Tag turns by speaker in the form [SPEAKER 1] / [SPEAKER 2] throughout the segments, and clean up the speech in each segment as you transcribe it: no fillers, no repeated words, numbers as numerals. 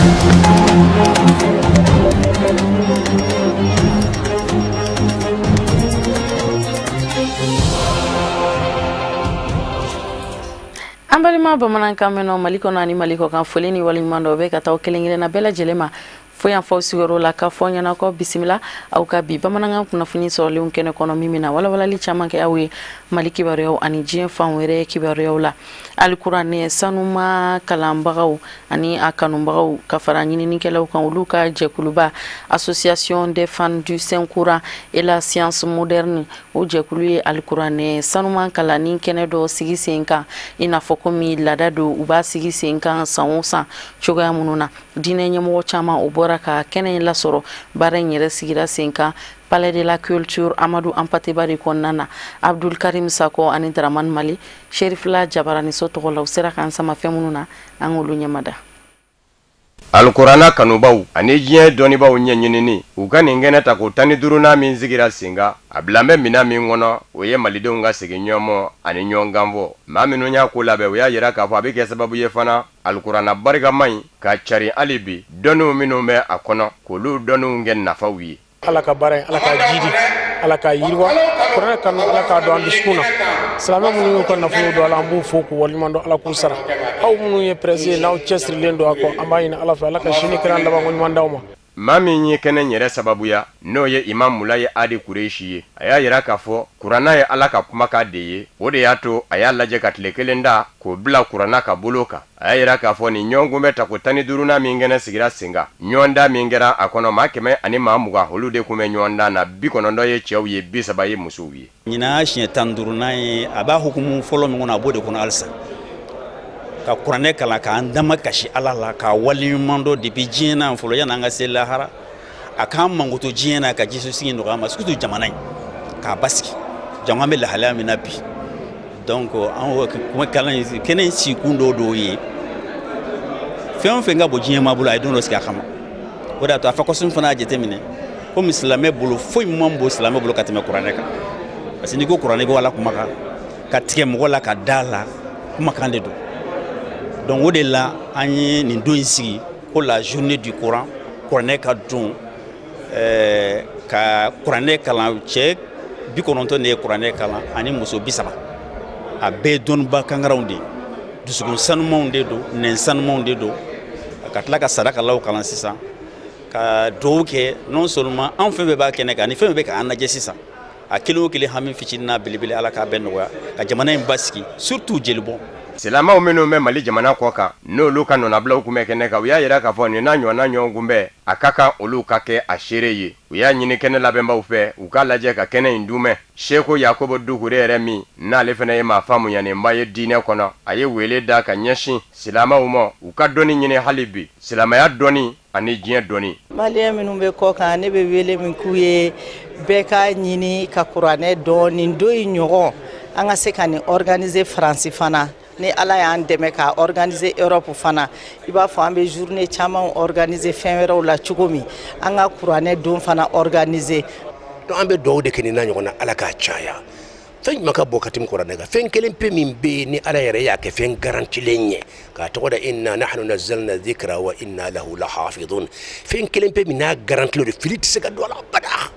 [SPEAKER 1] An balima bamanankan mɛnɔ Mali kɔnɔ ani Mali kɔkan, foli ni waleɲuman dɔ bɛ ka taa kelen kelenna bɛɛ lajɛlen ma fo yan fɔ sigiyɔrɔ la ka fɔ ɲɛna ko bisimila aw ka bi bamanankan kunnafoni sɔrɔlenw kɛnɛ kɔnɔ min bɛna walawalali caman kɛ aw ye Mali kibaruyaw ani diɲɛ fan wɛrɛ kibaruyaw la. Alikuranɛ sanuma kalanbagaw ani a kanubagaw ka fara ɲininikɛlaw kan, olu ka jɛkuluba Association des fans du Saint Coran et la science moderne, o jɛkulu ye alikuranɛ sanuma kalanni kɛnɛ dɔ sigi sen kan, i n'a fɔ komi laada don u b'a sigi sen kan san o san cogoya minnu na. Diinɛ ɲɛmɔgɔ caman o bɔra ka kɛnɛ in lasɔrɔ. Baara in yɛrɛ sigira sen kan Palais de la Culture Amadou Hampâté Bâ de kɔnɔna na. Abdul Karim Sako ani Dramane Mali Sherifila Jabaraniso tɔgɔ la, u sera k'an sama fɛn minnu na, an k'olu ɲɛmada.
[SPEAKER 2] Alikuranna kanubaw ani diɲɛ dɔnnibaw ɲɛɲinini u ka nin kɛnɛ ta ko 15nan min sigira sen kan, a bilan bɛ minɛn min kɔnɔ, o ye malidenw ka segin ɲɔgɔn ani ɲɔgɔn kanfɔ. Maa minnu y'a ko labɛn, u y'a yira k'a fɔ a bɛ kɛ sababu ye fana alikuranna barikama in ka cari hali bi, dɔnniw minnu bɛ a kɔnɔ, k'olu dɔnniw kɛ nafaw ye.
[SPEAKER 3] Ala ka baara in, Ala k'a jidi, Ala k'a yiriwa, kuranɛ kanu, Ala k'a don an dusukun na. Silamɛ minnu y'u ka nafolo don a la, an b'u fo k'u waleɲuman dɔn, Ala k'u sara. Aw minnu ye presse ye, n'aw cɛsirilen don a kɔ, an b'a ɲini Ala fɛ, Ala ka sini kɛra labanko ɲuman d'aw ma.
[SPEAKER 2] Maa min ye kɛnɛ yɛrɛ sababuya, n'o ye Imam Mulayi Adi Kureshi ye, a y'a yira k'a fɔ kuranna ye Ala ka kumakan de ye. O de y'a to a y'a lajɛ ka tile kelen da k'o bila kuranna ka bolo kan. A y'a yira k'a fɔ nin ɲɔgɔn ta ko 15nan min kɛnɛ sigira sen kan, ɲɔgɔndan min kɛra a kɔnɔ, maa 120, olu de tun bɛ ɲɔgɔndan na. 90 ye cɛw ye, 30 ye musow ye.
[SPEAKER 4] Ɲinan y'a siɲɛ 15nan ye. A b'a hukumu fɔlɔ min kɔnɔ, a b'o de kɔnɔ halisa, ka kuranɛ kalan k'an dama kasi Ala la, k'a waleɲuman dɔn depuis diɲɛ na fɔlɔ yan'an ka se lahara. A k'an mankuto diɲɛ na ka jisu sigi nɔgɔya ma, surtout jamana in k'a basigi. Jango an bɛ lahalaya min na bi, donc an kuma kalan kɛnɛ in sigikun dɔw dɔw ye fɛn o fɛn ka bɔ diɲɛ ma bolo, a ye don dɔ sigi a kama. O de y'a to a fakɔsɔn fana y'a jateminɛ komi silamɛ bolo foyi man bon silamɛ bolo ka tɛmɛ kuranɛ kan, parce que n'i ko kuranɛ, ko Ala kumakan ka tigɛ mɔgɔ la ka da la, kumakan de don. Donc o de la an ye nin don in sigi ko la journée du Coran, kuranɛ ka don, ka kuranɛ kalan. Cɛ 90 de ye kuranɛ kalan ani muso 30. A bɛɛ ye dɔnniba kankaraw de ye, dusukun sanumanw de don, nɛn sanumanw de don. Ka tila ka sarakalaw kalan sisan, ka duwawu kɛ. Non seulement an fɛn bɛɛ b'a kɛnɛ kan, ani fɛn bɛɛ bɛ k'an lajɛ sisan, a kelen o kelen hami fitinin n'a belebele, Ala k'a bɛɛ nɔgɔya, ka jamana in basigi, surtout jelibɔn.
[SPEAKER 2] Silamɛw minnu bɛ Mali jamana kɔ kan, n'olu ka nɔnabilaw tun bɛ kɛnɛ kan, u y'a yira k'a fɔ nin n'a ɲɔgɔnna ɲɔgɔn kunbɛn, a ka kan olu ka kɛ a seere ye. U y'a ɲini kɛnɛ labɛnbaw fɛ, u k'a lajɛ ka kɛnɛ in dunmɛ. Seko Yakubu Dukure yɛrɛ min n'ale fana ye maa faamuyanenba ye diinɛ kɔnɔ, a ye wele da ka ɲɛsin silamɛw ma, u ka dɔnni ɲini hali bi, silamɛya dɔnni ani diɲɛ dɔnni.
[SPEAKER 5] Maliyɛn minnu bɛ kɔ kan, ne bɛ wele min k'u ye, bɛɛ k'a ɲini ka kuranɛ dɔn. Nin don in ɲɔgɔn, an ka se ka nin organiser Faransi fana, ni Ala y'an dɛmɛ ka organiser Europe fana, i b'a fɔ an bɛ journée caman organiser fɛn wɛrɛw la cogo min, an ka kuranɛ don fana organiser.
[SPEAKER 6] Donc an bɛ dugawu de kɛ nin n'a ɲɔgɔn na, Ala k'a caya. Fɛn jumɛn ka bɔ ka tɛmɛ kuranɛ kan? Fɛn kelen pe min bɛ yen ni Ala yɛrɛ y'a kɛ fɛn garantilen ye, k'a tɔgɔ da inna nahnu nazzalna dhikra wa inna lahu lahafidhun. Fɛn kelen pe min n'a garantilen don, fili tɛ se ka don a la abada.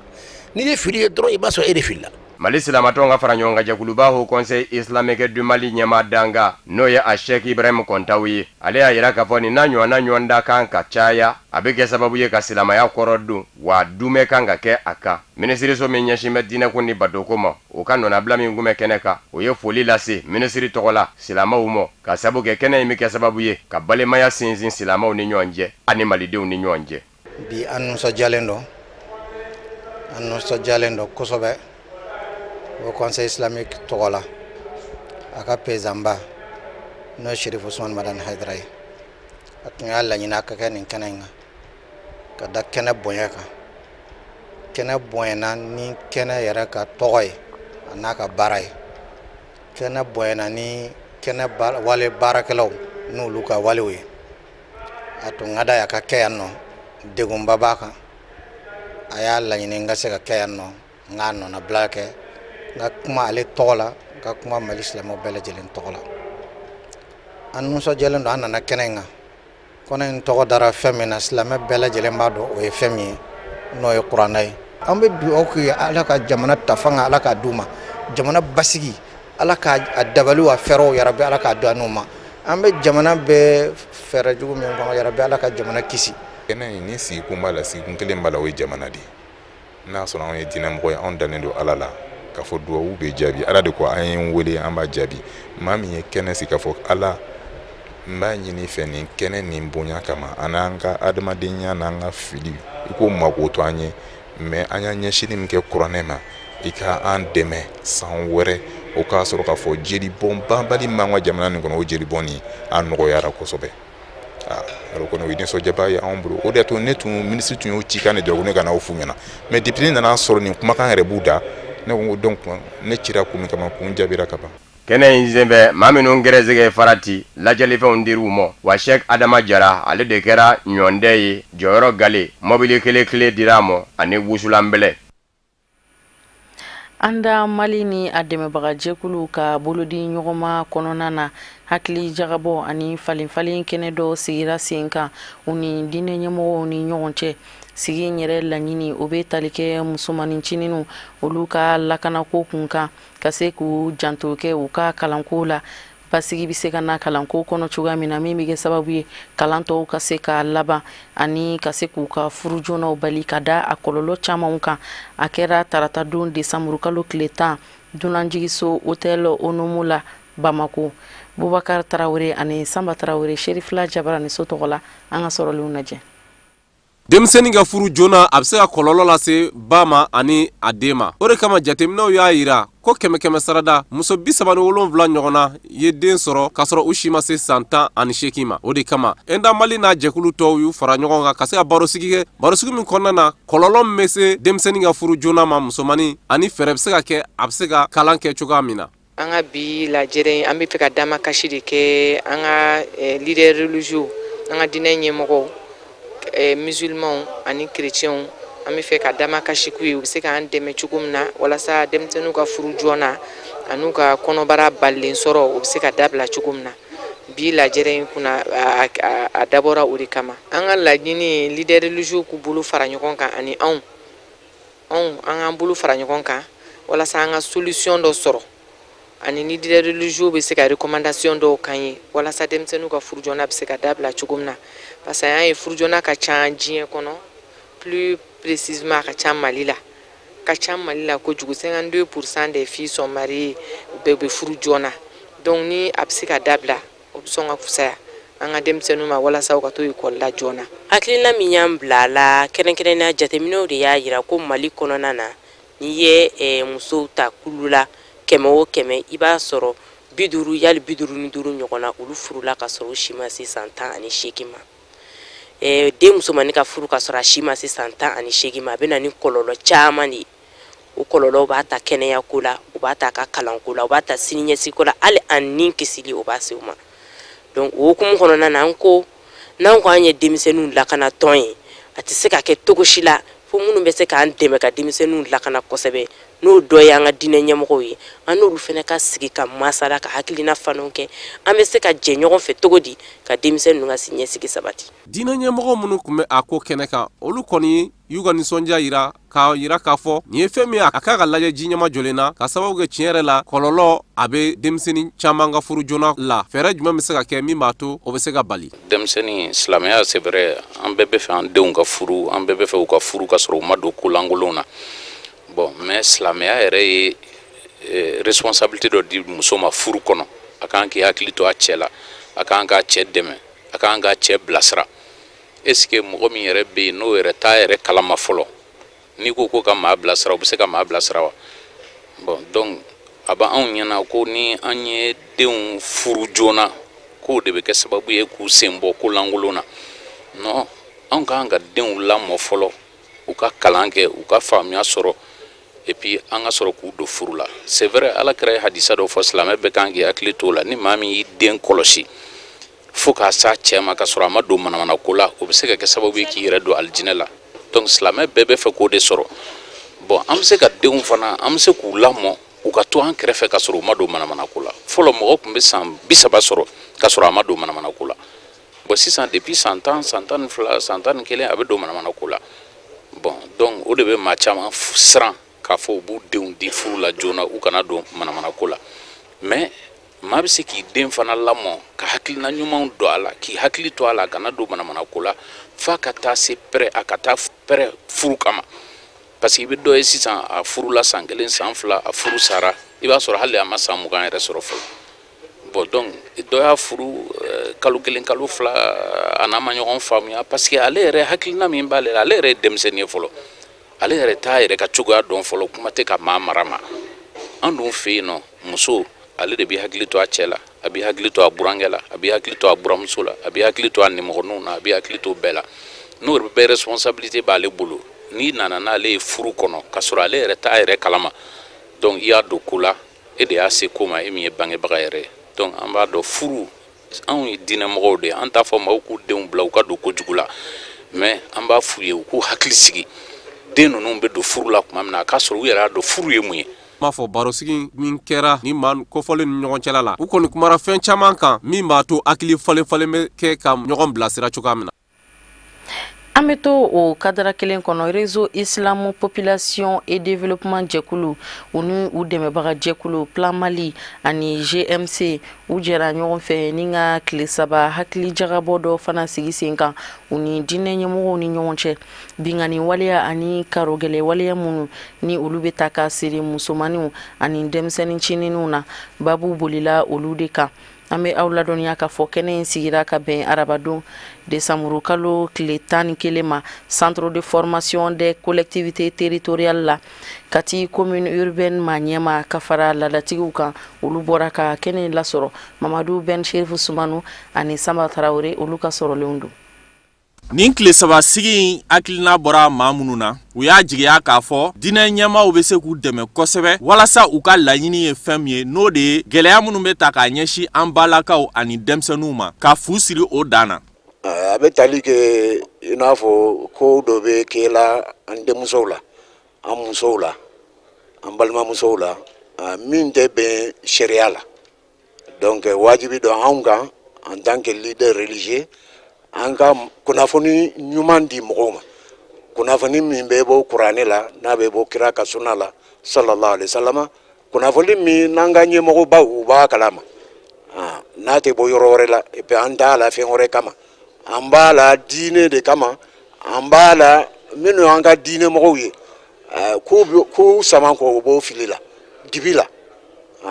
[SPEAKER 6] N'i ye fili ye dɔrɔn, i b'a sɔrɔ e de filila.
[SPEAKER 2] Mali silamatɔnw ka fara ɲɔgɔn kan jɛkuluba Haut Conseil islamique du Mali ɲɛmaa danga, n'o ye a Cheikh Ibrahim Kɔntaw ye, ale y'a yira k'a fɔ nin n'a ɲɔgɔnna ɲɔgɔn da kan ka caya, a bɛ kɛ sababu ye ka silamɛya kɔrɔ don, wa dumɛ kan ka kɛ a kan. Minisiriso min ɲɛsin bɛ diinɛko ni batoko ma, o ka nɔnabila min kun bɛ kɛnɛ kan, o ye foli lase minisiri tɔgɔ la silamɛw ma, ka sabu kɛ kɛnɛ in bɛ kɛ sababu ye ka balimaya sinsin silamɛw ni ɲɔgɔn cɛ ani malidenw ni ɲɔgɔn cɛ.
[SPEAKER 7] Bi an nisɔndiyalen don, an nisɔndiyalen don kosɛbɛ o Conseil islamique tɔgɔ la, a ka président ba n'o ye Sherif Usman Madani Hayidara ye, a tun y'a laɲini a ka kɛ nin kɛnɛ in kan, ka da kɛnɛ bonya kan. Kɛnɛ bonyana ni kɛnɛ yɛrɛ ka tɔgɔ ye, a n'a ka baara ye. Kɛnɛ bonyana ni kɛnɛ wale baarakɛlaw n'olu ka walew ye. A tun ka d'a ye a ka kɛ yan nɔ, degunba b'a kan. A y'a laɲini n ka se ka kɛ yan nɔ, n k'a nɔnabila kɛ, n ka kuma ale tɔgɔ la, n ka kuma Mali silamɛw bɛɛ lajɛlen tɔgɔ la. An nisɔndiyalen don, an nana kɛnɛ in kan. Kɔnɔ in tɔgɔ dara fɛn min na, silamɛ bɛɛ lajɛlen b'a dɔn o ye fɛn min ye, n'o ye kuranɛ ye. An bɛ dugawu kɛ Ala ka jamana ta fanga, Ala k'a d'u ma, jamana basigi, Ala k'a dabaliw a fɛɛrɛw yarabi, Ala k'a d'an n'u ma. An bɛ jamana bɛɛ fɛɛrɛ jugu min kɔnɔ, yarabi Ala ka jamana kisi.
[SPEAKER 8] Kɛnɛ in ni sigikun b'a la, sigikun kelen b'a la, o ye jamana de ye. N'a sɔrɔ anw ye diinɛmɔgɔ ye, anw dalen don Ala la k'a fɔ duwawu bɛ jaabi. Ala de ko an ye n wele, an b'a jaabi. Maa min ye kɛnɛ sigi k'a fɔ Ala, n b'a ɲini fɛ nin kɛnɛ nin bonya kama, a n'an ka adamadenya n'an ka fili, i k'o mako to an ye, mɛ an y'an ɲɛsinni min kɛ kuranɛ ma, i ka an dɛmɛ san wɛrɛ o k'a sɔrɔ k'a fɔ jelibɔn banbali min b'an ka jamana nin kɔnɔ, o jelibɔn nin a nɔgɔyara kosɛbɛ. Aa, kɔni o ye nisɔndiyaba ye anw bolo. O de y'a to ne tun minisiri tun y'o cikan de dɔrɔn ne ka n'aw f'u ɲɛna, mɛ depuis ne nana sɔrɔ nin kumakan yɛrɛ b'u da, ne ko donc ne cira kun min kama, kun jaabira ka ban.
[SPEAKER 2] Kɛnɛ in senfɛ, maa minnu gɛrɛsɛgɛ farati, lajɛlifɛnw dir'u ma. Wa Sɛk Adama Jara, ale de kɛra ɲɔndɛ ye, jɔyɔrɔ gale mɔbili kelen kelen dira a ma ani wusulanbɛlɛ.
[SPEAKER 1] An da Mali ni a dɛmɛbagajɛkuluw ka bolodi ɲɔgɔnma kɔnɔna na, hakili jagabɔ ani falenfalen kɛnɛ dɔ sigira sen kan u ni diinɛ ɲɛmɔgɔw ni ɲɔgɔn cɛ. Sigi in yɛrɛ laɲini, o bɛ tali kɛ musomanin cininw olu ka lakanako kun kan, ka se k'u janto kɛ u ka kalanko la, basigi bɛ se ka na kalanko kɔnɔ cogoya min na, min bɛ kɛ sababu ye kalan tɔw ka se ka laban, ani ka se k'u ka furu joonaw bali ka da a kɔlɔlɔ camanw kan. A kɛra tarata don desanburukalo tile 10, dunanjigiso hôtel Onomo la Bamako. Bubakar Tarawele ani Sanba Tarawele, Serifila Jabara ni so tɔgɔ la, an ka sɔrɔlenw lajɛ.
[SPEAKER 9] Denmisɛnnin ka furu joona, a bɛ se ka kɔlɔlɔ lase ba ma ani a den ma. O de kama jateminɛw y'a yira ko 100 sarada, muso 37 ɲɔgɔnna ye den sɔrɔ k'a sɔrɔ u si ma se san 18 ma. O de kama Enda Mali n'a jɛkulu tɔw y'u fara ɲɔgɔn kan ka se ka barosigi kɛ, barosigi min kɔnɔna na kɔlɔlɔ min bɛ se denmisɛnnin ka furu joona ma musomannin, ani fɛɛrɛ bɛ se ka kɛ a bɛ se ka kalan kɛ cogoya min na.
[SPEAKER 10] An ka bi lajɛrɛ, an bɛ fɛ ka damakasi de kɛ an ka leader religieux, an ka diinɛ ɲɛmɔgɔw, musulmans ani chrétiens. An bɛ fɛ ka damakasi k'u ye, u bɛ se k'an dɛmɛ cogo min na walasa denmisɛnninw ka furu joona an'u ka kɔnɔbara balilen sɔrɔ, u bɛ se ka dabila cogo min na. Bi lajɛrɛ in kunna, a dabɔra o de kama. An ka laɲini, leader religieux k'u bolo fara ɲɔgɔn kan ani anw an k'an bolo fara ɲɔgɔn kan walasa an ka solution dɔ sɔrɔ, ani leader religieux bɛ se ka recommandation dɔw k'an ye walasa denmisɛnninw ka furu joona bɛ se ka dabila cogo min na. Parce que an y'a ye furu joona ka ca diɲɛ kɔnɔ, plus précisément a ka ca Mali la, ka ca Mali la kojugu. 52% des filles sont mariées, u bɛɛ bɛ furu joona. Donc ni a bɛ se ka dabila, o bɛ sɔn ka fisaya an ka denmisɛnninw ma walasa u ka to ekɔli la joona.
[SPEAKER 11] Hakilina min y'an bila a la, kɛrɛnkɛrɛnnenya jateminɛw de y'a yira ko Mali kɔnɔna na, n'i ye musow ta kulu la 100 o 100, i b'a sɔrɔ 50 yali 55 ɲɔgɔn na, olu furula ka sɔrɔ u si ma se san 18 ma. Den musomannin ka furu ka sɔrɔ a si ma se san 18 ma, a bɛ na ni kɔlɔlɔ caman de ye. O kɔlɔlɔw b'a ta kɛnɛyako la, u b'a ta a ka kalanko la, u b'a ta siniɲɛsigiko la, hali a ni kisili o b'a se u ma. Donc o hukumu kɔnɔna na, an ko n'an ko an ye denmisɛnninw lakanatɔn ye, a tɛ se ka kɛ cogo si la fo minnu bɛ se k'an dɛmɛ ka denmisɛnninw lakana kosɛbɛ, n'o dɔ ye an ka diinɛ ɲɛmɔgɔw ye. An n'olu fana ka sigi ka masala, ka hakilina fana kɛ, an bɛ se ka jɛ ɲɔgɔn fɛ cogo di ka denmisɛnninw ka siniɲɛsigi sabati.
[SPEAKER 9] Diinɛ ɲɛmɔgɔ minnu tun bɛ a ko kɛnɛ kan, olu kɔni y'u ka nisɔndiya yira k'a yira k'a fɔ nin ye fɛn min ye, a k'a ka lajɛ ji ɲɛma jɔlen na, ka sababu kɛ tiɲɛ yɛrɛ la kɔlɔlɔ a bɛ denmisɛnnin caman ka furu joona la. Fɛɛrɛ jumɛn bɛ se ka kɛ min b'a to o bɛ se ka bali?
[SPEAKER 12] Denmisɛnnin, silamɛya, c'est vrai, an bɛɛ bɛ fɛ an denw ka furu, an bɛɛ bɛ fɛ u ka furu ka sɔrɔ u ma don ko lankolon na. Bon, mais silamɛya yɛrɛ ye responsabilité dɔ di muso ma furu kɔnɔ. A kan k'i hakili to a cɛ la, a kan k'a cɛ dɛmɛ, a kan k'a cɛ bilasira. Est-ce que mɔgɔ min yɛrɛ bɛ yen n'o yɛrɛ t'a yɛrɛ kalama fɔlɔ, n'i ko ko ka maa bilasira, o bɛ se ka maa bilasira wa? Bon, donc a b'anw ɲɛna ko ni an ye denw furu joona, k'o de bɛ kɛ sababu ye k'u sen bɔ ko lankolon na. Non, anw k'an ka denw lamɔ fɔlɔ, u ka kalan kɛ, u ka faamuya sɔrɔ, et puis an ka sɔrɔ k'u don furu la. C'est vrai, Ala kɛra ye hadisa dɔ fɔ, silamɛ bɛɛ kan k'i hakili t'o la. Ni maa min y'i den kɔlɔsi fo k'a s'a cɛ ma ka sɔrɔ a ma don manamana ko la, o bɛ se ka kɛ sababu ye k'i yɛrɛ don alijinɛ la. Donc silamɛ bɛɛ bɛ fɛ k'o de sɔrɔ. Bon, an bɛ se ka denw fana, an bɛ se k'u lamɔ u ka to an kɛrɛfɛ ka sɔrɔ u ma don manamana ko la. Fɔlɔ mɔgɔ tun bɛ san 30 sɔrɔ ka sɔrɔ a ma don manamana ko la. Bon, sisan, depuis san 10, san 12, san 11, a bɛ don manamana ko la. Bon, donc o de bɛ maa caman siran k'a fɔ u b'u denw di furu la joona, u kana don manamana ko la. Mais maa bɛ se k'i den fana lamɔ ka hakilina ɲumanw don a la, k'i hakili to a la a kana don manamana ko la f'a ka taa se prêt, a ka taa prêt furu kama. Parce que i bɛ dɔ ye sisan, a furula san 1, san 2, a furu sara, i b'a sɔrɔ hali a ma san 20 yɛrɛ sɔrɔ fɔlɔ. Bon, donc dɔ y'a furu kalo 1, kalo 2, a n'a ma ɲɔgɔn faamuya, parce que ale yɛrɛ hakilina min b'ale la, ale yɛrɛ ye denmisɛnnin ye fɔlɔ, ale yɛrɛ t'a yɛrɛ ka cogoya dɔn fɔlɔ, kuma tɛ ka maa mara ma. An dun fɛ yen nɔ, muso ale de b'i hakili to a cɛ la, a b'i hakili to a burankɛ la, a b'i hakili to a buramuso la, a b'i hakili to a nimɔgɔninw na, a b'i hakili to bɛɛ la. N'o bɛɛ responsabilité b'ale bolo, n'i nana n'ale ye furu kɔnɔ k'a sɔrɔ ale yɛrɛ t'a yɛrɛ kalama, donc i y'a don ko la, e de y'a se ko ma, e min ye bangebaga yɛrɛ ye. Donc an b'a dɔn furu, anw ye diinɛmɔgɔw de ye, an t'a fɔ maaw k'u denw bila u ka don kojugu la, mais an b'a f'u ye u k'u hakili sigi. Den ninnu bɛ don furu la tuma min na, a k'a sɔrɔ u yɛrɛ y'a dɔn furu ye mun ye.
[SPEAKER 9] M'a fɔ barosigi min kɛra ni maa kofɔlen ni ɲɔgɔn cɛla la, u kɔni kumara fɛn caman kan min b'a to hakili falen falen bɛ kɛ ka ɲɔgɔn bilasira cogoya min na.
[SPEAKER 1] An bɛ to o kadara kelen kɔnɔ. Réseau Islam Population et Développement jɛkulu, u ni u dɛmɛbaga jɛkulu Plan Mali ani GMC, u jɛra ɲɔgɔn fɛ ni ka tile 3 hakili jagabɔ dɔ fana sigi sen kan u ni diinɛ ɲɛmɔgɔw ni ɲɔgɔn cɛ. Binkanni waleya ani karogɛlɛ waleya minnu ni olu bɛ ta ka siri musomaninw ani denmisɛnnin cininw na, babu bolila olu de kan. An bɛ aw ladɔnniya k'a fɔ kɛnɛ in sigira ka bɛn arabadon desanburu kalo tile 11 ma, centre de formation des collectivités territoriales la, Kati commune urbaine ma ɲɛma ka fara laadatigiw kan, olu bɔra ka kɛnɛ lasɔrɔ. Mamadu Ben Sherifu Sumanu ani Samba Tarawele, olu ka sɔrɔlenw don.
[SPEAKER 13] Nin tile 3 sigi in hakilina bɔra maa minnu na, u y'a jigiya k'a fɔ diinɛ ɲɛmaaw bɛ se k'u dɛmɛ kosɛbɛ walasa u ka laɲini ye fɛn min ye, n'o de ye gɛlɛya minnu bɛ ta k'a ɲɛsin an balakaw ani denmisɛnninw ma, ka fu siri o dan na.
[SPEAKER 14] A bɛ tali kɛ i n'a fɔ ko dɔ bɛ kɛ la an denmusow la, an musow la, an balimamusow la, min tɛ bɛn sariya la. Donc wajibi don anw kan en tant que leader religieux, an ka kunnafoni ɲuman di mɔgɔw ma, kunnafoni min bɛ bɔ kuranɛ la, n'a bɛ bɔ kira ka sunna la sallallahu alaihi wasallam, kunnafoni min n'an ka ɲɛmɔgɔbaw u b'a kalama, n'a tɛ bɔ yɔrɔ wɛrɛ la. Et puis an t'a la fɛn wɛrɛ kama, an b'a la diinɛ de kama, an b'a la minnu y'an ka diinɛ mɔgɔw ye, k'u sama kɔ u b'o fili la, dibi la.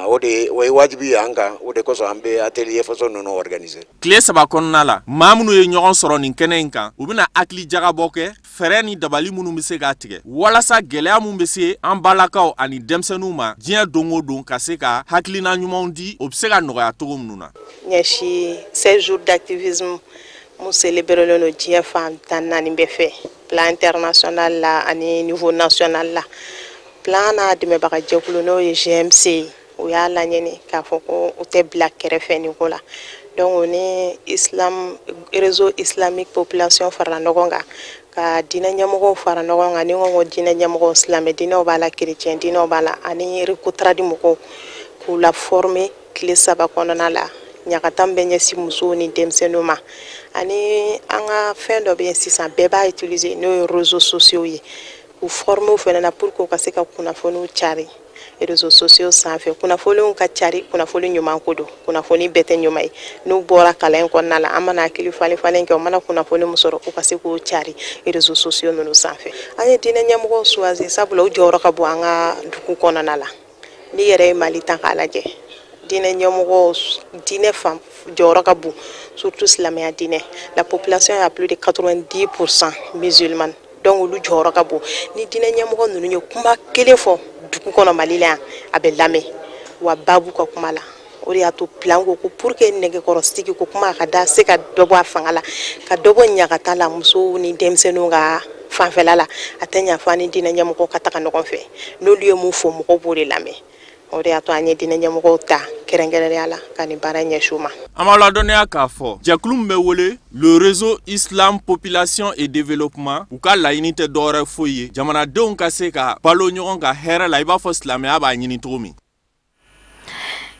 [SPEAKER 14] O de o ye wajibi ye an kan, o de kosɔn an bɛ atelier façon ninnu organiser.
[SPEAKER 13] Tile 3 kɔnɔna la, maa minnu ye ɲɔgɔn sɔrɔ nin kɛnɛ in kan, u bɛna hakili jagabɔ kɛ fɛɛrɛ ni dabali minnu bɛ se k'a tigɛ walasa gɛlɛya min bɛ se an balakaw ani denmisɛnninw ma diɲɛ don o don, ka se ka hakilina ɲumanw di, o bɛ se ka nɔgɔya cogo minnu na.
[SPEAKER 15] Ɲɛsin 16 jours d'activisme mun célébré don diɲɛ fan 14 bɛɛ fɛ, plan international la ani niveau national la. Plan n'a dɛmɛbaga jɛkulu n'o ye GMC ye, u y'a laɲini k'a fɔ ko u tɛ bila kɛrɛfɛ nin ko la. Donc ni islam réseau islamique population farala ɲɔgɔn kan, ka diinɛ ɲɛmɔgɔw fara ɲɔgɔn kan, ni n ko diinɛ ɲɛmɔgɔw, silamɛ diinɛw b'a la, chrétien diinɛw b'a la, ani recotradi mɔgɔw, k'u la former tile 3 kɔnɔna la. Ɲagata min bɛ ɲɛsin musow ni denmisɛnninw ma, ani an ka fɛn dɔ bɛ yen sisan bɛɛ b'a utiliser, n'o ye réseaux sociaux ye, k'u former o fana na pour que u ka se ka kunnafoniw cari réseaux sociaux sanfɛ. Kunnafoniw ka cari, kunnafoni ɲuman ko don, kunnafoni bɛɛ tɛ ɲuman ye. N'u bɔra kalan in kɔnɔna la, an mana hakili falen falen kɛ, u mana kunnafoni min sɔrɔ, u ka se k'o cari réseaux sociaux ninnu sanfɛ. An ye diinɛ ɲɛmɔgɔw choisir sabula u jɔyɔrɔ ka bon an ka dugu kɔnɔna la. N'i yɛrɛ ye Mali ta k'a lajɛ, diinɛ ɲɛmɔgɔw, diinɛ fan jɔyɔrɔ ka bon, surtout silamɛya diinɛ. La population est à plus de 90% musulmane, donc olu jɔyɔrɔ ka bon. Ni diinɛ ɲɛmɔgɔ ninnu ye kuma kelen fɔ dugu kɔnɔ Mali la yan, a bɛ lamɛn, wa ba b'u ka kuma la. O de y'a to plan ko ko pour que nɛgɛkɔrɔsigi ko kuma ka da se ka dɔ bɔ a fanga la, ka dɔ bɔ ɲagata la musow ni denmisɛnninw ka fanfɛla la, a tɛ ɲa fo an ni diinɛ ɲɛmɔgɔw ka taga ɲɔgɔn fɛ. N'olu ye mun fɔ, mɔgɔw b'o de lamɛn. O de y'a to an ye diinɛ ɲɛmɔgɔw ta kɛrɛnkɛrɛnnenya la ka nin baara ɲɛsin u ma.
[SPEAKER 13] An b'aw ladɔnniya k'a fɔ jɛkulu min bɛ wele le réseau Islam Population et Développement, u ka laɲini tɛ dɔwɛrɛ foyi ye jamanadenw ka se ka balo ɲɔgɔn ka hɛrɛ la, i b'a fɔ silamɛya b'a ɲini cogo min.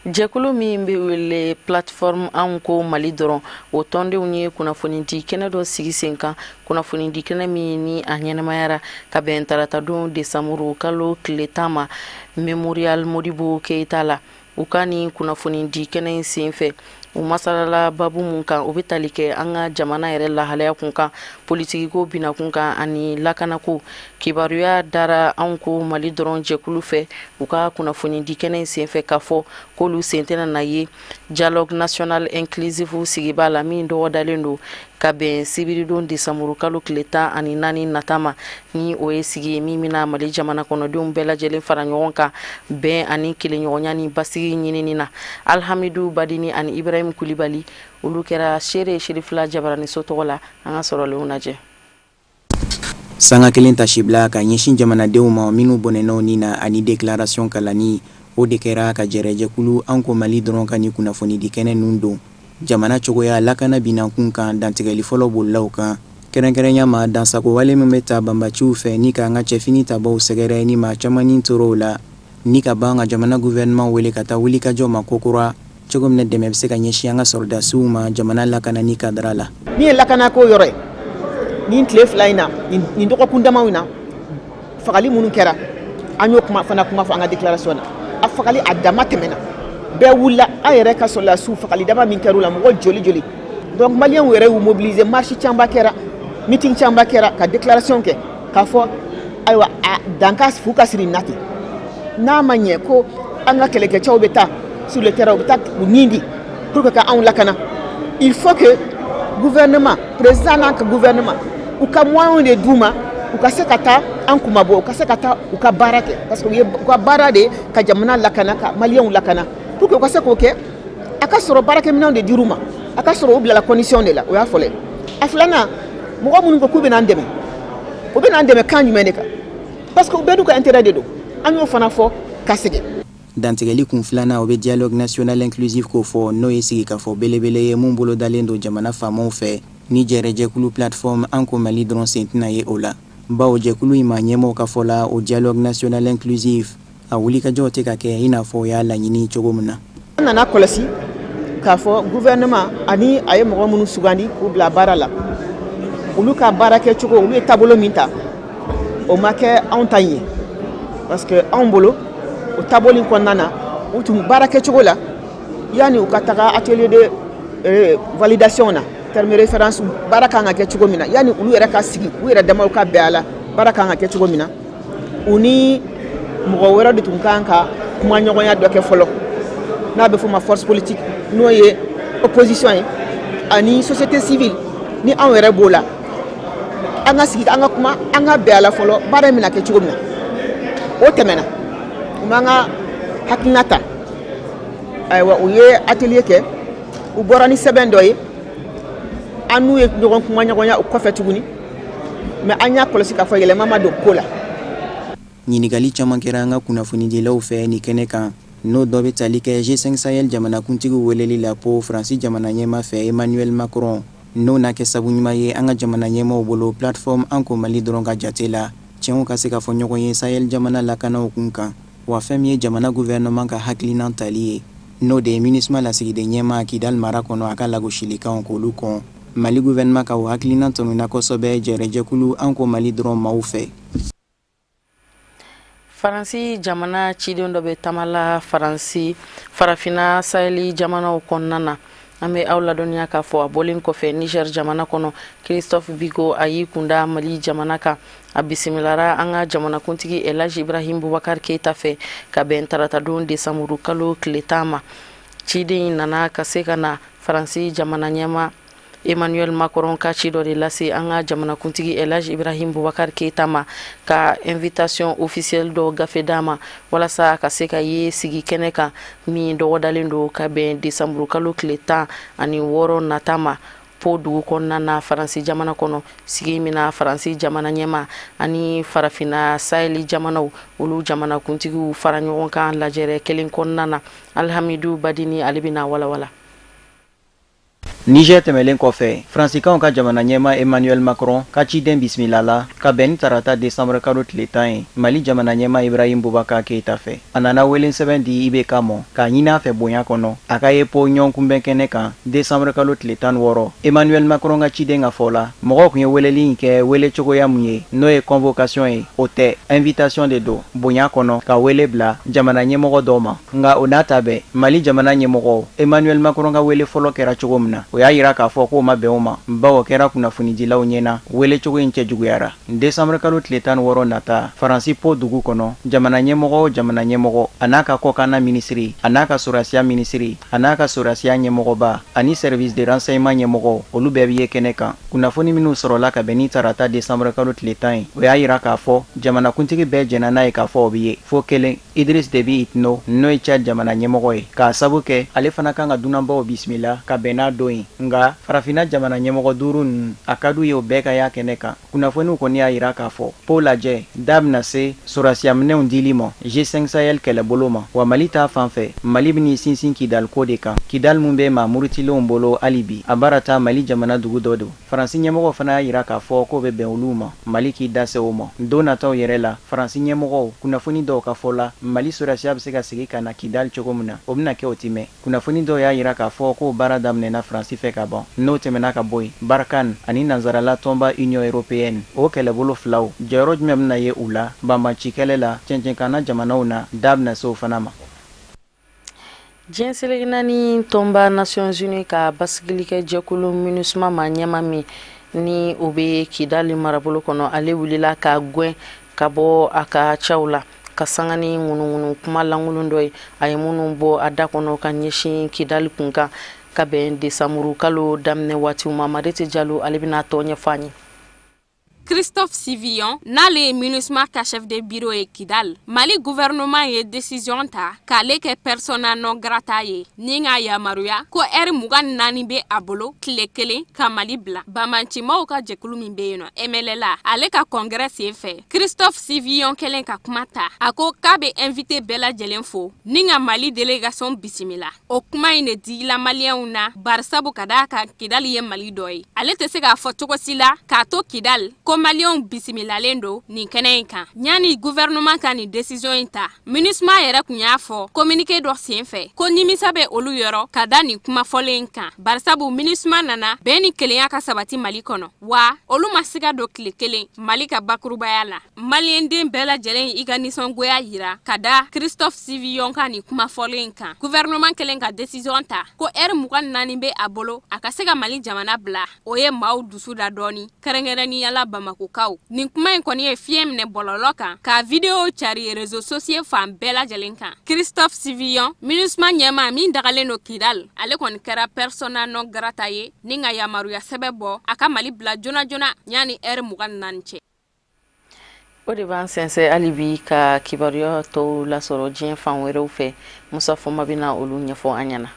[SPEAKER 1] Jɛkulu min bɛ wele Plateforme Anw ko Mali dɔrɔn, o tɔndenw ye kunnafonidi kɛnɛ dɔ sigi sen kan, kunnafonidi kɛnɛ min ni a ɲɛnamayara ka bɛn taratadon desanburu kalo tile 10 ma Memorial Modibo Keyita la. U ka nin kunnafonidi kɛnɛ in sen fɛ, u masalala babu mun kan, o bɛ tali kɛ an ka jamana yɛrɛ lahalaya kun kan, politikiko bina kun kan ani lakanako. Kibaruya dara Anw ko Mali dɔrɔn jɛkulu fɛ u ka kunnafonidi kɛnɛ in senfɛ k'a fɔ k'olu sen tɛna na ye dialogue national inclusif sigiba la min dɔgɔdalen don ka bɛn sibiridon desanburu kalo tile 14 nata ma, ni o ye sigi ye min bɛna Mali jamana kɔnɔdenw bɛɛ lajɛlen fara ɲɔgɔn kan bɛn ani kelenɲɔgɔnya ni basigi ɲinini na. Alhamidu Badini ani Ibrahim Kulibali, olu kɛra seere Serifila Jabaraniso tɔgɔ la. An ka sɔrɔlenw lajɛ.
[SPEAKER 16] Sanga kelen tasibila ka ɲɛsin jamanadenw ma minnu bɔnɛnaw ni na ani déclaration kalanni, o de kɛra ka jɛrɛjɛkulu An ko Mali dɔrɔn ka ni kunnafonidi kɛnɛ ninnu don jamana cogoya lakana binakun kan, dantigɛli fɔlɔ bololaw kan, kɛrɛnkɛrɛnya ma dansago wale min bɛ ta banbaciw fɛ ni k'an ka cɛfini tabaw sɛgɛrɛ ni maa caman ni tɔɔrɔw la, ni ka ban ka jamana gouvernement wele ka taa wulikajɔ ma kokura cogo min na dɛmɛ bɛ se ka ɲɛsin an ka sɔrɔdasiw ma jamana lakanani kadara la.
[SPEAKER 17] Min ye lakanako yɔrɔ ye, nin tile 2 in na, nin dɔgɔkun damaw in na, fagali minnu kɛra, an y'o kuma fana kuma fɔ an ka déclaration na. A fagali a dama tɛmɛna, bɛɛ wulila, an yɛrɛ ka sɔrɔdasiw fagali dama min kɛra u la, mɔgɔ joli joli. Donc maliyɛnw yɛrɛ y'u mobiliser, marche camanba kɛra, meeting camanba kɛra, ka déclaration kɛ k'a fɔ ayiwa a dan ka fu ka siri na ten, n'a ma ɲɛ ko an ka kɛlɛkɛcɛw bɛ taa sur le terrain, u bɛ taa u nin di pour que ka anw lakana. Il faut que gouvernement, président n'a ka gouvernement, u ka moyens de d'u ma, u ka se ka taa an kunmabɔ, u ka se ka taa u ka baara kɛ, parce que u ye u ka baara de ka jamana lakana, ka maliyɛnw lakana. Pour que u ka se k'o kɛ, a ka sɔrɔ baarakɛminɛnw de dir'u ma, a ka sɔrɔ u bilala condition de la. O y'a fɔlɔ ye. A filanan, mɔgɔ minnu ko k'u bɛ n'an dɛmɛ, u bɛ n'an dɛmɛ kan jumɛn de kan? Parce que u bɛɛ n'u ka intérêt de don. An y'o fana fɔ ka segin.
[SPEAKER 16] Dantigɛli kun filanan, o bɛ dialogue national inclusif ko fɔ, n'o ye sigikafɔ belebele ye mun bolodalen don jamana faamaw fɛ, ni jɛrɛjɛkulu Plateforme An ko Mali dɔrɔn sen tɛna ye o la, bawo jɛkulu in maa ɲɛmɔgɔw ka fɔ la, o dialogue national inclusif a wulikajɔw tɛ ka kɛ i n'a fɔ o y'a laɲini cogo min na.
[SPEAKER 17] An nana kɔlɔsi k'a fɔ gouvernement ani a ye mɔgɔ minnu sugandi k'u bila baara la, olu ka baara kɛcogo, olu ye taabolo min ta, o ma kɛ anw ta ye, parce que anw bolo o taabolo in kɔnɔna na, u tun baara kɛcogo la, yanni u ka taga atelier de validation na, terme référence, baara kan ka kɛ cogo min na, yanni olu yɛrɛ ka sigi u yɛrɛ damaw ka bɛn a la baara kan ka kɛ cogo min na, u ni mɔgɔ wɛrɛ de tun kan ka kumaɲɔgɔnya dɔ kɛ fɔlɔ, n'a bɛ f'o ma force politique, n'o ye opposition ye ani société civile, ni anw yɛrɛ b'o la, an ka sigi an ka kuma, an ka bɛn a la fɔlɔ baara in bɛna kɛ cogo min na. O tɛmɛna, u m'an ka hakilina ta. Ayiwa, u ye atelier kɛ, u bɔra ni sɛbɛn dɔ ye, an n'u ye ɲɔgɔn kumaɲɔgɔnya o kɔfɛ tuguni, mais an y'a kɔlɔsi k'a fɔ yɛlɛma ma don ko la.
[SPEAKER 16] Ɲininkali caman kɛra an ka kunnafonidilaw fɛ nin kɛnɛ kan, n'o dɔ bɛ tali kɛ G5 Sahel jamanakuntigiw weleli la po Faransi jamana ɲɛmaa fɛ Emmanuel Macron, n'o na kɛ sabu ɲuman ye an ka jamana ɲɛmaaw bolo Plateforme An ko Mali dɔrɔn ka jate la, tiɲɛw ka se ka fɔ ɲɔgɔn ye Sahel jamana lakanaw kun kan. Wa fɛn min ye jamana gouvernement ka hakilinan tali ye, n'o de ye MINUSMA lasigiden ɲɛmaa Kidal mara kɔnɔ a ka lagosilikanw k'olu kɔn, Mali gouvernement ka o hakilinan tɔnɔna kosɛbɛ jɛrɛjɛkulu An ko Mali dɔrɔn maaw fɛ.
[SPEAKER 1] Faransi jamana ciden dɔ bɛ taama la Faransi farafinna saheli jamanaw kɔnɔna na. An bɛ aw ladɔnniya k'a fɔ a bɔlen kɔfɛ Niger jamana kɔnɔ, Christophe Bigot a y'i kunda Mali jamana kan. A bisimilara an ka jamanakuntigi El Hadj Ibrahim Boubacar Keita fɛ ka bɛn taratadon desanburu kalo tile 10 ma. Ciden in nana ka se ka na Faransi jamana ɲɛmaa Emmanuel Macron ka ci dɔ de lase an ka jamanakuntigi El Hadj Ibrahim Boubacar Keita ma, ka invitation officielle dɔ gafe d'a ma walasa ka se ka ye sigi kɛnɛ kan min dɔgɔdalen don ka bɛn desanburu kalo tile 16 nata ma Po dugu kɔnɔna na Faransi jamana kɔnɔ. Sigi min na Faransi jamana ɲɛmaa ani farafinna saheli jamanaw olu jamanakuntigiw fara ɲɔgɔn kan lajɛrɛ kelen kɔnɔna na. Alhamidu Badini ale bɛna walawala.
[SPEAKER 16] Niger tɛmɛlen kɔfɛ, Faransikanw ka jamana ɲɛmaa Emmanuel Macron ka ciden bisimila la ka bɛn ni tarata décembre kalo tile 10 ye Mali jamana ɲɛmaa Ibrahim Boubacar Keïta fɛ. A nana wele sɛbɛn di IBK mɔ k'a ɲini a fɛ bonya kɔnɔ a ka ye Pau ɲɔgɔnkunbɛn kɛnɛ kan décembre kalo tile 16. Emmanuel Macron ka ciden ka fɔ la, mɔgɔw tun ye weleli in kɛ wele cogoya mun ye, n'o ye convocation ye, o tɛ, invitation de don bonya kɔnɔ ka wele bila jamana ɲɛmɔgɔ dɔw ma. Nka o n'a ta bɛɛ, Mali jamana ɲɛmɔgɔ Emmanuel Macron ka wele fɔlɔ kɛra cogo min na, o y'a yira k'a fɔ k'o ma bɛn o ma, bawo kɛra kunnafonidilaw ɲɛna wele cogo in cɛjuguyara. Décembre kalo tile 16 nata, Faransi Pau dugu kɔnɔ, jamana ɲɛmɔgɔ o jamana ɲɛmɔgɔ a n'a ka kɔkanna minisiri, a n'a ka sɔrɔdasiya minisiri, a n'a ka sɔrɔdasiya ɲɛmɔgɔba ani service de renseignement ɲɛmɔgɔ, olu bɛɛ bɛ ye kɛnɛ kan. Kunnafoni minnu sɔrɔla ka bɛn ni tarata décembre kalo tile 10 ye, o y'a yira k'a fɔ jamanakuntigi bɛɛ jɛnna n'a ye k'a fɔ o bɛ ye fo kelen, Idriss Déby Itno, n'o ye Tchad jamana ɲɛmɔgɔ ye, k'a sabu kɛ ale fana kan ka dunanbaw bisimila ka bɛn n'a don ye. Nka farafinna jamana ɲɛmɔgɔ 5 ninnu, a ka d'u ye o bɛɛ ka y'a kɛnɛ kan. Kunnafoniw kɔni y'a yira k'a fɔ Pau lajɛ da bɛna se sɔrɔdasiyaminɛnw dili ma G5 Sahel kɛlɛbolo ma. Wa Mali ta fan fɛ, Mali bɛn'i sinsin Kidal ko de kan, Kidal mun bɛ maa murutilenw bolo hali bi, a baara ta Mali jamana dugu dɔ don. Faransi ɲɛmɔgɔ fana y'a yira k'a fɔ k'o bɛ bɛn olu ma, Mali k'i da se o ma. Don nataw yɛrɛ la, Faransi ɲɛmɔgɔw kunnafoni dɔw ka fɔ la, Mali sɔrɔdasiya bɛ se ka segin ka na Kidal cogo min na, o bɛna kɛ o ti mɛn. Kunnafoni dɔw y'a yira k'a fɔ k'o baara daminɛna Faransi fɛ ka ban. N'o tɛmɛna ka bɔ yen, Barkhane ani nansarala tɔnba Union européenne, o kɛlɛbolo filaw, jɔyɔrɔ jumɛn bɛna ye u la banbanci kɛlɛ la cɛncɛnkanna jamanaw na, da bɛna se o fana ma.
[SPEAKER 1] Diɲɛ seleke naani tɔnba Nations Unies ka basigilikɛ jɛkulu MINUSMA ma ɲɛma min ni o bɛ Kidali marabolo kɔnɔ, ale wulila ka gɛn ka bɔ a ka caw la ka sanga ni ŋunuŋunu kuma lankolon dɔ ye a ye minnu bɔ a da kɔnɔ ka ɲɛsin Kidali kun kan ka bɛn desanburu kalo daminɛ waatiw ma. Marete Jalo, ale bɛna tɔ ɲɛfɔ an ye.
[SPEAKER 18] Christophe Sivillon, n'ale ye MINUSMA ka chef de bureau ye Kidal, Mali gouvernement ye décision ta k'ale kɛ persona non grata ye, ni k'a yamaruya ko heure 24 bɛ a bolo tile kelen ka Mali bila. Banbancimaw ka jɛkulu min bɛ yen nɔ MLLA, ale ka congrès sen fɛ, Christophe Sivillon kɛlen ka kuma ta, a ko k'a bɛ invité bɛɛ lajɛlen fo ni ka Mali délégation bisimila. O kuma in de digila maliyɛnw na, barisabu ka d'a kan Kidal ye Mali dɔ ye. Ale tɛ se k'a fɔ cogo si la k'a to Kidal ko maliyɛnw bisimilalen don nin kɛnɛ in kan. Yanni gouvernement ka nin décision in ta, MINUSMA yɛrɛ tun y'a fɔ communiqué dɔ sen fɛ ko nimisa bɛ olu yɔrɔ ka da nin kuma fɔlen in kan, barisabu MINUSMA nana bɛn ni kelenya ka sabati Mali kɔnɔ, wa olu ma siga don tile kelen Mali ka bakurubaya la. Maliyɛnden bɛɛ lajɛlen i ka nisɔngoya yira ka da Christophe Sivillon ka nin kuma fɔlen in kan. Gouvernement kɛlen ka décision ta ko heure 24 bɛ a bolo a ka se ka Mali jamana bila, o ye maaw dusu da dɔɔni, kɛrɛnkɛrɛnnenya la Bamakokaw. Nin kuma in kɔni ye fiɲɛ minɛ bɔlɔlɔ kan ka vidéo cari réseaux sociaux fan bɛɛ lajɛlen kan. Christophe Sivillon, MINUSMA ɲɛmaa min dagalen don Kidal, ale kɔni kɛra persona non grata ye ni ka yamaruya sɛbɛn bɔ a ka Mali bila joona joona yanni heure 24 cɛ.
[SPEAKER 1] O de b'an sɛnsɛn hali bi ka kibaruya tɔw lasɔrɔ diɲɛ fan wɛrɛw fɛ. Musa Foma bɛna olu ɲɛfɔ an ɲɛna.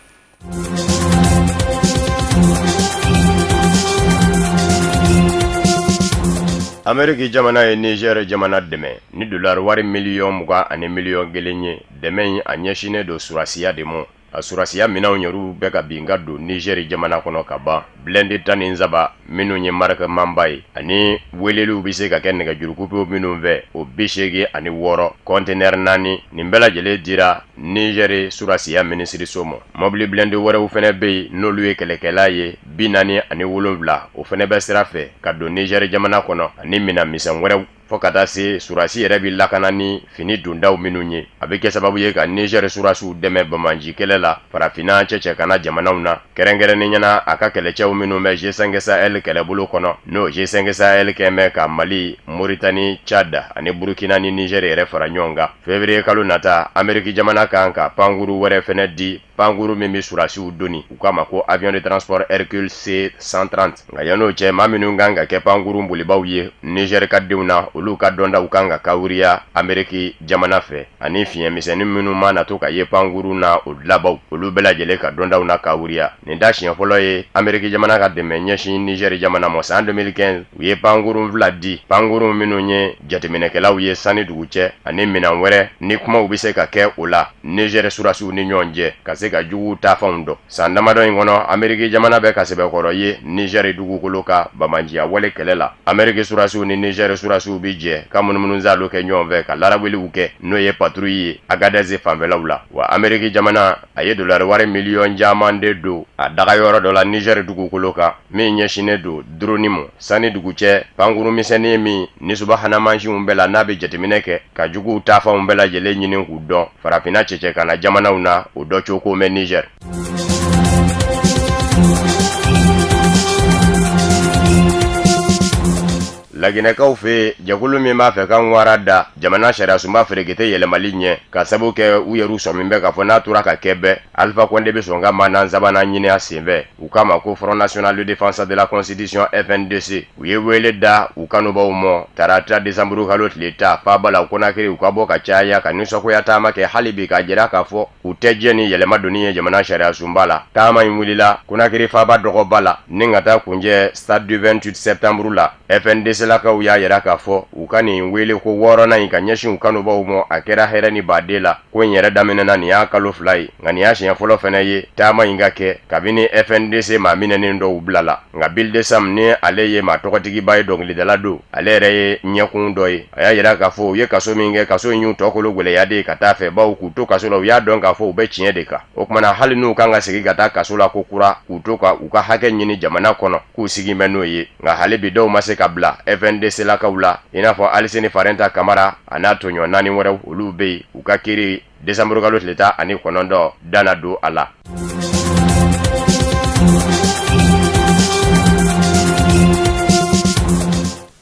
[SPEAKER 2] Ameriki jamana ye Niger jamana dɛmɛ ni dollar wari miliyɔn 20 ani miliyɔn 1 ye. Dɛmɛ in a ɲɛsinnen don surasiya de ma. A surasiya minɛnw yɛrɛw bɛ ka bin ka don Niger jamana kɔnɔ ka ban, blindé 13 minnu ye marque Mamba ye, ani weleliw bɛ se ka kɛ nɛgɛjurukupew minnu fɛ, o 86, conteneur 4, nin bɛɛ lajɛlen dira Niger surasiya minisiriso ma. Mɔbili blindé wɛrɛw fɛnɛ bɛ yen n'olu ye kɛlɛkɛla ye 47, o fɛnɛ bɛ sira fɛ ka don Niger jamana kɔnɔ, ani minɛn misɛn wɛrɛw, fo ka taa se surasi yɛrɛ bɛ lakana ni fini dondaw minnu ye. A bɛ kɛ sababu ye ka Niger surasiw dɛmɛ banbanci kɛlɛ la farafinna cɛcɛkana jamanaw na, kɛrɛnkɛrɛnnen na a ka kɛlɛcɛw minnu bɛ G5 Sahel kɛlɛbolo kɔnɔ, n'o G5 Sahel kɛn bɛ ka Mali, Mauritanie, Tchad ani Burkina ni Niger yɛrɛ fara ɲɔgɔn kan. Février kalo nata, Ameriki jamana kan ka pankuru wɛrɛ fɛnɛ di, pankuru min bɛ surasiw doni, u k'a ma ko avion de transport Hercule C130. Nka yann'o cɛ, maa minnu kan ka kɛ pankuru bolibaw ye Niger ka denw na, olu ka dɔndaw kan ka kawuriya Ameriki jamana fɛ, ani fiɲɛmisɛnnin minnu mana to ka ye pankuru na o dilabaw, olu bɛɛ lajɛlen ka dɔndaw na kawuriya. Nin da siɲɛ fɔlɔ ye Ameriki jamana ka dɛmɛ ɲɛsin Niger jamana ma. San 2015, u ye pankuru 2 di, pankuru minnu ye jateminɛkɛlaw ye sanni dugu cɛ, ani minɛn wɛrɛ ni kumaw bɛ se ka kɛ o la Niger surasiw ni ɲɔgɔn cɛ ka se se ka juguw taafanw dɔn. San damadɔ in kɔnɔ, Ameriki jamana bɛ ka sɛbɛkɔrɔ ye Niger dugukolo ka banbaanciya wale kɛlɛ la. Ameriki surasiw ni Niger surasiw bi jɛ ka munumununsaalo kɛ ɲɔgɔn fɛ ka laraweliw kɛ, n'o ye patrouille ye Agadez fanfɛlaw la. Wa Ameriki jamana a ye dolari wari miliyɔn caman de don a dagayɔrɔ dɔ la Niger dugukolo kan, min ɲɛsinnen don drone ma sanni dugu cɛ, pankuru misɛnnin min ni subahana mansinw bɛɛ la, n'a bɛ jateminɛ kɛ ka juguw taafanw bɛɛ lajɛlen ɲini k'u dɔn farafinna cɛcɛkanna jamanaw na, o dɔ coko mɛn Niger. Laginɛkaw fɛ, jɛkulu min b'a fɛ ka wara da jamana sariyasunba ferekete yɛlɛmali ɲɛ, ka sabu kɛ u yɛrɛ sɔmin bɛ k'a fɔ n'a tora ka kɛ bɛɛ, Alpha Condé bɛ sɔn ka mandat sabanan ɲini a senfɛ. U k'a ma ko Front National de Défense de la Constitution, FNDC, u ye wele da u kanubaw ma tarata décembre kalo tile 10 faaba la Conakry, u ka bɔ ka caya ka nisɔngoya taama kɛ hali bi, k'a jira k'a fɔ u tɛ jɛ ni yɛlɛma donni ye jamana sariyasunba la. Taama in wulila Conakry faaba dɔgɔba la ni ka taa kunjɛ stade du 28 septembre la. FNDC lakaw y'a yira k'a fɔ u ka nin wele ko wɔɔrɔnan in ka ɲɛsin u kanubaw ma, a kɛra hɛrɛ ni baden la. Ko in yɛrɛ daminɛna nin y'a kalo 2 ye, nka nin y'a siɲɛ fɔlɔ fɛnɛ ye taama in ka kɛ kabini FNDC maa minɛnen dɔw bilala. Nka Bill Sam, ni ale ye maa tɔgɔtigiba ye, dɔnkilidala don, ale yɛrɛ ye ɲɛkun dɔ ye, a y'a yira k'a fɔ u ye kaso min kɛ, kaso in y'u tɔ kolo gwɛlɛya de ka taa fɛ, bawo k'u to kaso la, u y'a dɔn k'a fɔ u bɛ tiɲɛ de kan. O kumana hali n'u kan ka segin ka taa kaso la ko kura, k'u to ka u ka hakɛ ɲini jamana kɔnɔ, k'u sigi bɛ n'o ye. Nka hali bi dɔw ma se ka bila FNDC lakaw la, i n'a fɔ Aliseni Farenta Kamara a n'a tɔɲɔ 4 wɛrɛw, olu bɛ yen, u ka kiiri décembre kalo tile 19 dana don a la.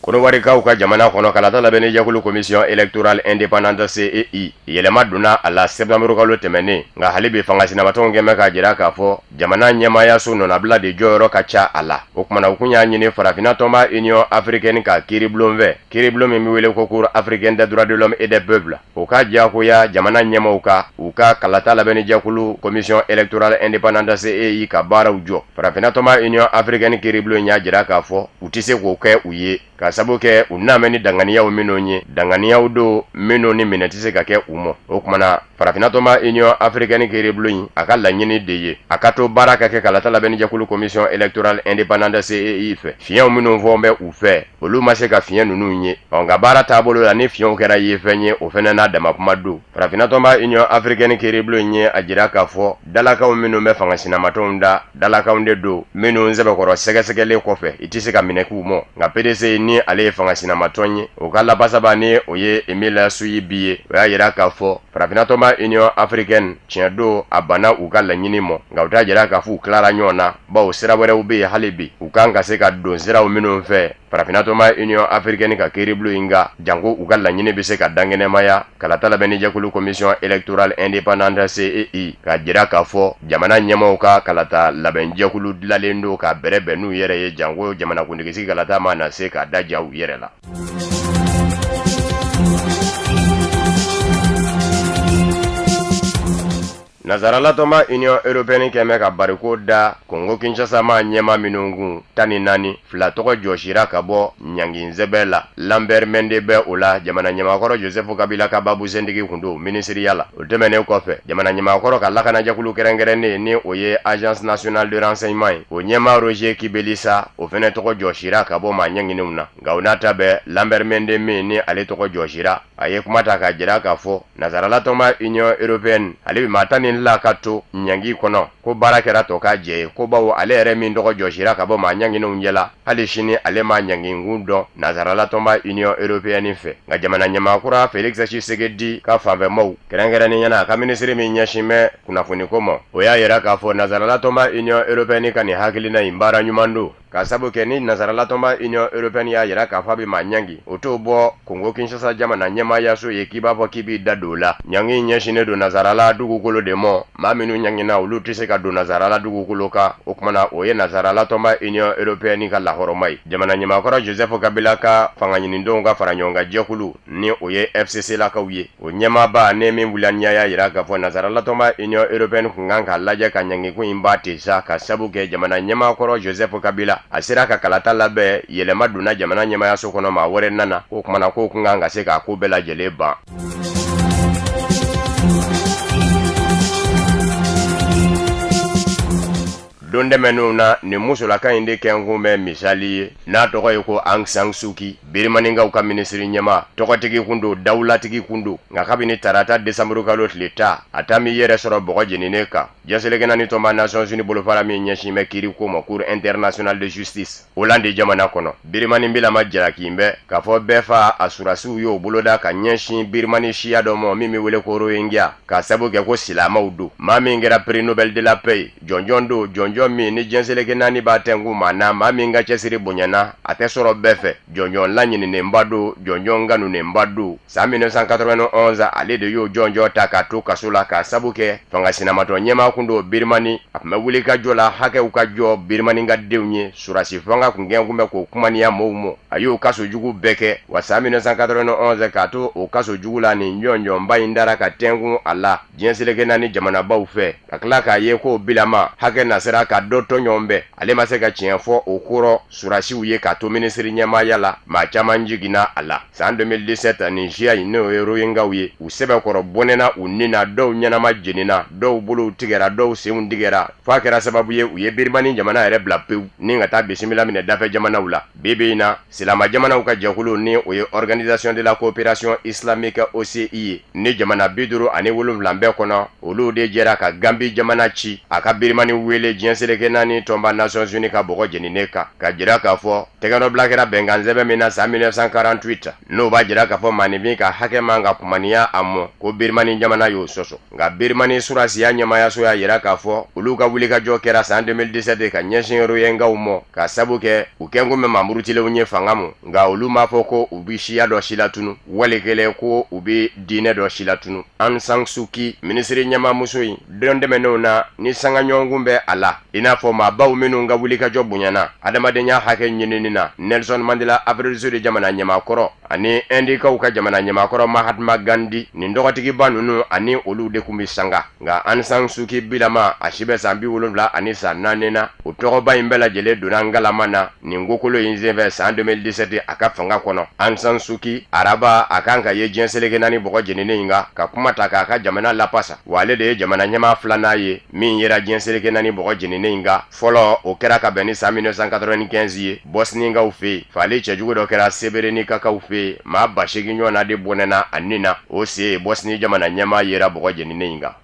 [SPEAKER 2] Kɔnɔwarikaw ka jamana kɔnɔ, kalata labɛnni jɛkulu Commission électorale indépendante CEI, yɛlɛma donna a la septembre kalo tɛmɛnen. Nka hali bi fanga sinamatɔnw kɛn bɛ k'a jira k'a fɔ jamana ɲɛmaayaso nɔnabila de jɔyɔrɔ ka ca a la. O kumana u kun y'a ɲini farafinna tɔnba Union africaine ka kiiribulon fɛ, kiiribulon min bɛ wele ko Cour africaine des droits de l'homme et des peuples, o ka diyagoya jamana ɲɛmaaw ka u ka kalata labɛnni jɛkulu Commission électorale indépendante CEI ka baaraw jɔ. Farafinna tɔnba Union africaine kiiribulon y'a jira k'a fɔ u tɛ se k'o kɛ u ye, ka sabu kɛ u n'a ni danganiyaw minnu ye, danganiyaw don minnu ni minɛ tɛ se ka kɛ u ma. O kumana farafinna tɔnba Union africaine kiiribulon in, a ka laɲini de ye a ka to baara ka kɛ kalata labɛnni jɛkulu Commission électorale indépendante CEI fɛ. Fiɲɛw minnu fɔ bɛ u fɛ, olu ma se ka fiɲɛ ninnu ye. Ɔ nka baara taabolo la, ni fiɲɛw kɛra ye fɛn ye, o fɛnɛ n'a dama kuma don. Farafinna tɔnba Union africaine kiiribulon in ye a jira k'a fɔ dalakanw minnu bɛ fanga sinamatɔnw da, dalakanw de don minnu sɛbɛkɔrɔ sɛgɛsɛgɛlen kɔfɛ i tɛ se ka minɛ k'u mɔ. Nka PDC, ni ale ye fanga sinamatɔn ye, o ka labasaba ni o ye Emile Suyibi ye, o y'a jira k'a fɔ farafinna tɔnba Union africaine tiɲɛ don a banna u ka laɲini ma, nka u t'a jira k'a fɔ u tilara ɲɔgɔn na, bawo sira wɛrɛw bɛ yen hali bi u kan ka se ka don siraw minnu fɛ farafinna tɔnba Union africaine ka kiiribulon in ka janko u ka laɲini bɛ se ka dankɛnɛmaya kalata labɛnni jɛkulu Commission électorale indépendante CEI, k'a jira k'a fɔ jamana ɲɛmaaw ka kalata labɛn jɛkulu dilanlen don ka bɛrɛ bɛn n'u yɛrɛ ye, janko jamanakuntigisigi kalata ma na se k'a da ja u yɛrɛ la. Nazarala tɔnba Union européenne kɛn bɛ ka bariko da Congo Kinshasa ma ɲɛma minnu kun 14, fila tɔgɔ jɔsira ka bɔ ɲanginsɛbɛ la. Lambert Mende bɛ o la, jamana ɲɛmaakɔrɔ Joseph Kabila ka babusentigi kun don minisiriya la. O tɛmɛnen kɔfɛ, jamana ɲɛmaakɔrɔ ka lakanajɛkulu kɛrɛnkɛrɛnnen, ni o ye Agence nationale de renseignement ye, o ɲɛmaa Roger Kibelisa, o fɛnɛ tɔgɔ jɔsira ka bɔ maa ɲanginenw na. Nka o n'a ta bɛɛ, Lambert Mende min ni ale tɔgɔ jɔsira, a ye kuma ta k'a jira k'a fɔ nazarala tɔnba Union européenne ale bɛ maa 12 ka to ɲangi kɔnɔ, ko baara kɛra tɔ k'a jɛ ye, ko bawo ale yɛrɛ min tɔgɔ jɔsira ka bɔ maa ɲanginenw ɲɛla, hali sini ale ma ɲanginkun dɔn nazarala tɔnba Union européenne fɛ. Nka jamana ɲɛmaakura Félix Tshisekedi ka fanfɛmaw, kɛrɛnkɛrɛnnenya la a ka minisiri min ɲɛsin bɛ kunnafoniko ma, o y'a yira k'a fɔ nazarala tɔnba Union européenne ka nin hakilina in baara ɲuman don, ka sabu kɛ ni nazarala tɔnba Union européenne y'a yira k'a fɔ a bɛ maa ɲangi, o t'o bɔ Congo Kinshasa jamana ɲɛmaayaso ye k'i b'a fɔ k'i b'i da don o la. Ɲangi ɲɛsinnen don nazarala dugukolo de ma, maa minnu ɲangina olu tɛ se ka don nazarala dugukolo kan. O kumana o ye nazarala tɔnba Union européenne ka lahɔrɔma ye. Jamana ɲɛmaakɔrɔ Joseph Kabila ka fanga ɲinidenw ka fara ɲɔgɔn kan jɛkulu, ni o ye FCC lakaw ye, o ɲɛmaaba ne min wulila y'a yira k'a fɔ nazarala tɔnba Union européenne kun kan k'a lajɛ ka ɲangikun in ba ten sa, ka sabu kɛ jamana ɲɛmaakɔrɔ Joseph Kabila a sera ka kalata labɛn, yɛlɛma donna jamana ɲɛmaayaso kɔnɔ, maa wɛrɛ nana, o kumana k'o kun kan ka se k'a ko bɛɛ lajɛlen ban. Don tɛmɛnenw na nin musolaka in de kɛnkun bɛ misali ye n'a tɔgɔ ye ko Aung San Suu Kyi, Birimaninkaw ka minisiri ɲɛmaa, tɔgɔtigi kun don, dawulatigi kun don. Nka kabini tarata desanburu kalo tile 10, a ta m'i yɛrɛ sɔrɔ bɔgɔ jeninen kan. Diɲɛ seleke naani tɔnba Nations Unies bolofara min ɲɛsin bɛ kiiri ko ma, Cour internationale de justice, Hollande jamana kɔnɔ, Birimani bilama jalaki bɛ k'a fɔ bɛɛ fa a surasiw y'o boloda ka ɲɛsin Birimani siya dɔ ma min bɛ wele ko Rohingya, k'a sabu kɛ ko silamɛw don. Maa min kɛra prix Nobel de la paix ye, jɔnjɔn don, jɔnjɔn min ni diɲɛ seleke naani b'a tɛnku maa na, maa min ka cɛsiri bonyana, a tɛ sɔrɔ bɛɛ fɛ. Jɔnjɔn laɲininenba don, jɔnjɔn kanunenba don. San 1991, ale de y'o jɔnjɔn ta k'a to kaso la k'a sabu kɛ fanga sinamatɔ ɲɛmaa kun don Birimani. A tun bɛ wuli ka jɔ la hakɛw ka jɔ Birimani ka denw ye. Surasi fanga kun gɛn kun bɛ k'o kumaniya mɔgɔw ma, a y'o kaso jugu bɛɛ kɛ. Wa san 1991, k'a to o kaso jugu la, nin jɔnjɔnba in dara ka tɛnkun a la diɲɛ seleke naani jamanabaw fɛ, ka tila k'a ye k'o bilama hakɛ nasira ka dɔ tɔɲɔgɔn bɛɛ. Ale ma se ka tiɲɛ fɔ o kɔrɔ surasiw ye k'a to minisiri ɲɛmaaya la, maa caman jiginna a la. San 2017, nin siya in, n'o ye Rohingaw ye, u sɛbɛkɔrɔ bɔnɛna u ni na, dɔw ɲɛnama jenina, dɔw bolow tigɛra, dɔw senw tigɛra, f'a kɛra sababu ye u ye Birimani jamana yɛrɛ bila pewu ni ka taa bisimila minɛ dafɛ jamanaw la. Bi bi in na, silama jamanaw ka jɛkulu ni o ye Organisation de la coopération islamique, OCI ye, ni jamana 57 bɛɛ kɔnɔ, olu de jɛra ka Gambi jamana ci a ka Birimani wele diɲɛ seleke naani tɔnba Nations Unies ka bɔgɔ jeninen kan, ka jira k'a fɔ tɛgɛnɔbila kɛra bɛnkan sɛbɛn min na san 1948, n'o b'a jira k'a fɔ maaninfin ka hakɛ man ka kumaniya a mɔ, ko Birimani jamana y'o sɔsɔ. Nka Birimani surasiya ɲɛmayaso y'a jira k'a fɔ olu ka wulikajɔ kɛra san 2017 ka ɲɛsin Rohingaw mɔ, ka sabu kɛ u kɛnkun bɛ mamurutilenw ye fanga mɔ. Nka olu m'a fɔ ko u bɛ siya dɔ silatunu, wali kelen ko u bɛ diinɛ dɔ silatunu. Aung San Suu Kyi, minisiri ɲɛmaamuso in, don tɛmɛnenw na ni sanga ɲɔgɔnkun bɛ a la, i n'a fɔ maabaw minnu ka wulikajɔ bonyana adamadenya hakɛ ɲinini na, Nelson Mandela, Afrique du Sud jamana ɲɛmaakɔrɔ, ani Indikaw ka jamana ɲɛmaakɔrɔ Mahatma Gandhi, nin dɔgɔtigiba ninnu ani olu de tun bɛ sanga. Nka Aung San Suu Kyi bilama, a si bɛ san 74 san 4 na, o tɔgɔba in bɛɛ lajɛlen donna ngalama na nin kokolo in senfɛ san 2017 a ka fanga kɔnɔ. Aung San Suu Kyi, araba a kan ka ye diɲɛ seleke naani bɔgɔ jeninen in kan ka kuma ta k'a ka jamana lapasa. Wa ale de ye jamana ɲɛmaa filanan ye min yera diɲɛ seleke naani bɔgɔ jeninen in kan. Fɔlɔ, o kɛra ka bɛn ni san 1995 ye Bosnikaw fɛ yen. Faali cɛjugu dɔ kɛra Srebrenicakaw fɛ yen, maa 8000 ɲɔgɔnna de bɔnɛna a nin na. O sen Bosnie jamana ɲɛmaa yera bɔgɔ jeninen in kan.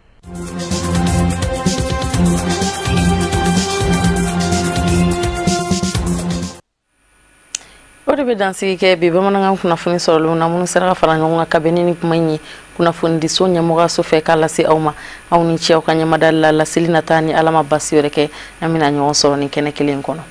[SPEAKER 1] O de bɛ dansigi kɛ bi bamanankan kunnafoni sɔrɔlenw na, minnu sera ka fara ɲɔgɔn kan kabini ni kuma in ye kunnafonidiso ɲɛmɔgɔyaso fɛ k'a lase aw ma. Aw ni ce aw ka ɲɛmadali la. Laseli nata, ni Ala ma basi wɛrɛ kɛ, an bɛna ɲɔgɔn sɔrɔ nin kɛnɛ kelen kɔnɔ.